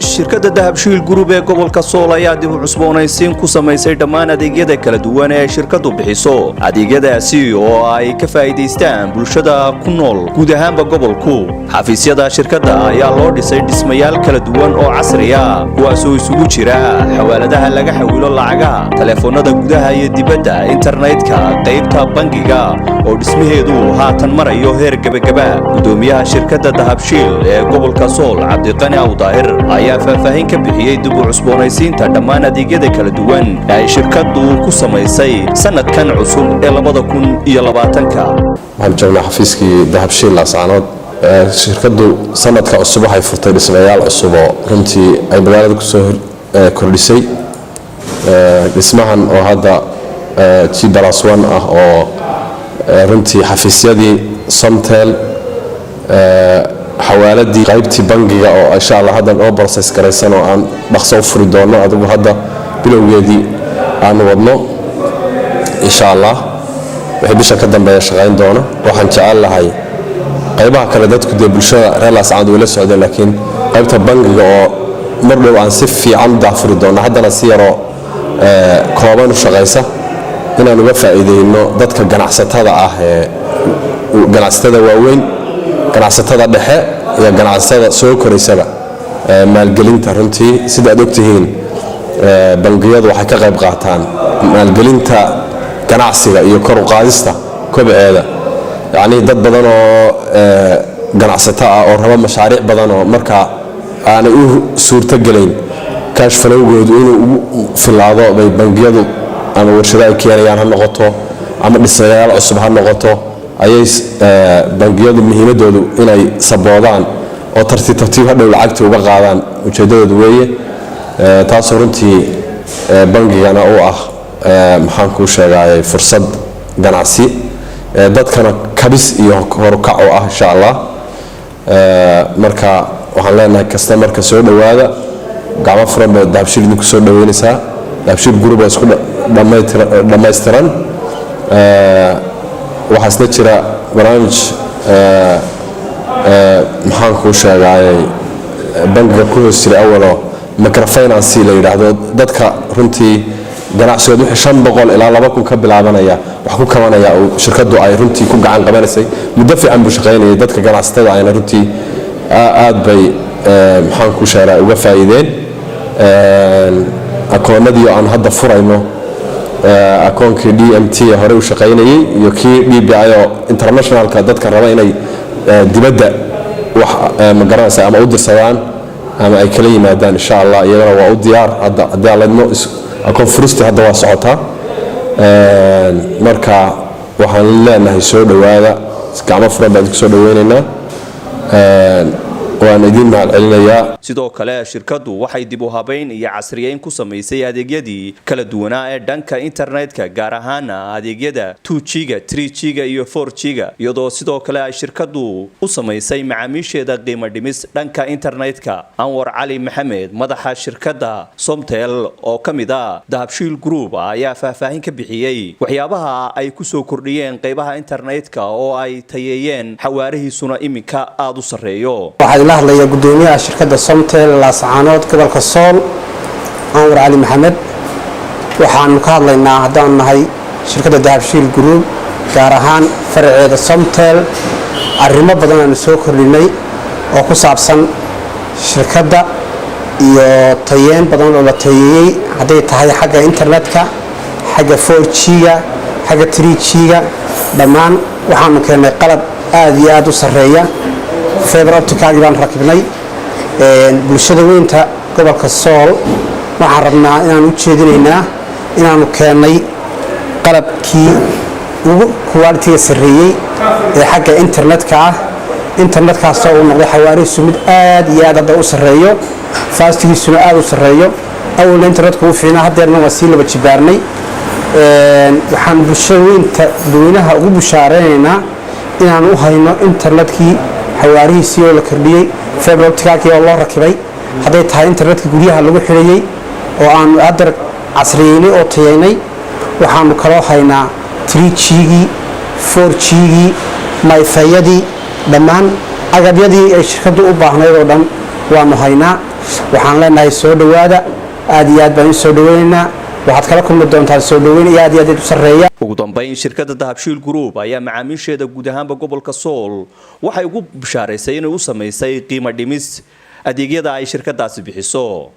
Shirkadda Dahabshiil Group ee gobolka Sool ayaa dib u cusboonaysiin ku samaysay dhammaan adeegyada kala duwan ee shirkaddu bixiso, adeegyadaasi oo ay ka faa'iidaystaan bulshada ku nool guud ahaanba gobolku. Xafiisyada shirkadda ayaa loo dhisay dhismayaal kala duwan oo casri ah, kuwaasoo isugu jira xawaaladaha laga xawilo lacagaha, taleefoonnada gudaha iyo dibadda, internetka, qaybta bangiga oo dhismaheedu haatan marayo heer gebagaba. Gudoomiyaha shirkadda Dahabshiil ee gobolka Sool, Cabdiqani Awdaahir, ayaa faahfaahin ka bixiyey dib u cusboonaysiinta dhammaan adeegyada kala duwan ee ay shirkaddu ku samaysay sanadkan cusub ee 2020-ka. Waxaan joognaa xafiiskii Dahabshiil Laascaanood. Shirkaddu sanadka cusub waxay furtay dhismayaal cusub oo runtii ay magaalada kusoo kordhisay. Dhismahan oo hadda G+1 ah oo runtii xafiisyadii Somtel, xawaaladii, qaybtii bangiga oo insha Allah hadda oo process garaysan oo aan dhaqso u furi doono, adigu hadda bilowgeedii aan wadno, insha Allah wixii bisha ka dambeeya shaqayn doono. Waxaan jecel lahay qaybaha kale dadku dee bulshada reer Laascaanood way la socdeen, laakiin qaybta bangiga oo mar dhow aan si fiican u daahfuri doono, haddana si yaroo kooban u shaqaysa, inaan uga faa'iideyno dadka ganacsatada ah ee ganacsatada waaweyn, ganacsatada dhexe iyo ganacsatada soo koraysaba maalgelinta. Runtii sida aad ogtihiin, bangiyadu waxay ka qayb qaataan maalgelinta ganacsiga iyo kor u qaadista kobceeda. Yacnii dad badan oo ganacsato ah oo raba mashaariic badan oo markaa aanay u suurtogelayn cash flowgoodu inuu ugu filaado bay bangiyadu ama warshado ay keenayaan ha noqoto ama dhismayaal cusub ha noqoto, ayay bangiyadu muhiimadoodu inay saboodaan oo tartiib tartiib hadhow lacagta uga qaadaan ujeeddadoodu weeye. Taasoo runtii bangigana u ah, maxaan kuu sheegayay, fursad ganacsi, dadkana kabis iyo horukac u ah, insha Allah. Marka waxaan leenahay customerka soo dhowaada, gacmo furan bay Dahabshiil idinku soo dhoweynaysaa. Dahabshiil Group oo isku dhammaystiran. Waxaa isla jira barnaamij, maxaan kuu sheegayay, bangiga ku hoos jiray awaloo microfinance la yidhaahdo, dadka runtii ganacsigood wixii 500 ilaa 2000 ka bilaabanaya wax ku kabanaya oo shirkadu ay runtii ku gacan qabanaysay. Muddo fiican buu shaqaynayay. Dadka ganacsatada ayna runtii aad bay, maxaan kuu sheegaa, uga faa'iideen akoonadii aan hadda furayno, akoonkii DMT hore u shaqaynayay iyo kii DBI oo internationalka dadka raba inay dibadda wax, ma garanaysa, ama u dirsadaan ama ay kala yimaadaan, insha Allah iyadana waa u diyaar hadda. Haddii aan leedmo, akoon furisti hadda waa socotaa. Marka waxaan leenahay soo dhowaada, gacmo furan baan idinku soo dhoweynaynaa, waan idiin mahad celinayaa. Sidoo kale shirkaddu waxay dib u habayn iyo casriyeyn ku samaysay adeegyadii kala duwanaa ee dhanka internetka, gaar ahaana adeegyada 2G-ga, 3G-ga iyo 4G-ga, iyadoo sidoo kale ay shirkaddu u samaysay macaamiisheeda qiimo dhimis dhanka internetka. Anwar Cali Maxamed, madaxa shirkadda Somtel oo ka mid ah Dahabshiil Group, ayaa faahfaahin ka bixiyey waxyaabaha ay kusoo kordhiyeen qaybaha internetka oo ay tayeeyeen, xawaarihiisuna iminka aada u sarreeyo. Waxaa ila hadlaya gudoomiyaha shirkadda Somtel Laascaanood, gobolka Sool, Anwar Cali Maxamed. Waxaanu ka hadlaynaa haddaanu nahay shirkadda Dahabshiil Group, gaar ahaan faraceeda Somtel, arrimo badan aanu soo kordhinay oo ku saabsan shirkadda iyo tayeen badan oo la tayeeyey, hadday tahay xagga internetka, xagga 4G-ga, xagga 3G-ga. Dhammaan waxaanu keennay qalab aada iyo aada u sarreeya. Fiber opticagii baan rakibnay. Bulshada weynta gobolka Sool waxaan rabnaa inaan u jeedinaynaa inaanu keennay qalabkii ugu qualityga sarreeyey ee xagga internetka ah, internetkaasoo uu noqday xawaarihiisu mid aad iyo aad hadda u sarreeyo, fastigiisuna aada u sarreeyo. Awalna internetku u fiicnaa, haddeerna waa sii laba jibaarnay. Waxaan bulshada weynta dadweynaha ugu bushaaraynaynaa inaan u hayno internetkii xawaarihiisii oo la kordhiyey, fiber opticalkii oo loo rakibay, hadday tahay internetka guryaha lagu xidhayey oo aanu haddeer casriyeynay oo tayeynay. Waxaanu kaloo haynaa 3G-gii, 4G-gii, MiFi-yadii, dhammaan agabyadii ay shirkaddu u baahnayd oo dhan waanu haynaa. Waxaan leenahay soo dhowaada, aad iyo aad baan u soo dhaweynaynaa. Waxaad kala kulmi doontaan soo dhaweyn iyo aad iyo aad u sarreeya. Ugu dambayn, shirkadda Dahabshiil Group ayaa macaamiisheeda guud ahaanba gobolka Sool waxay ugu bishaaraysay inay u samaysay qiimo dhimis adeegyada ay shirkadaasi bixiso.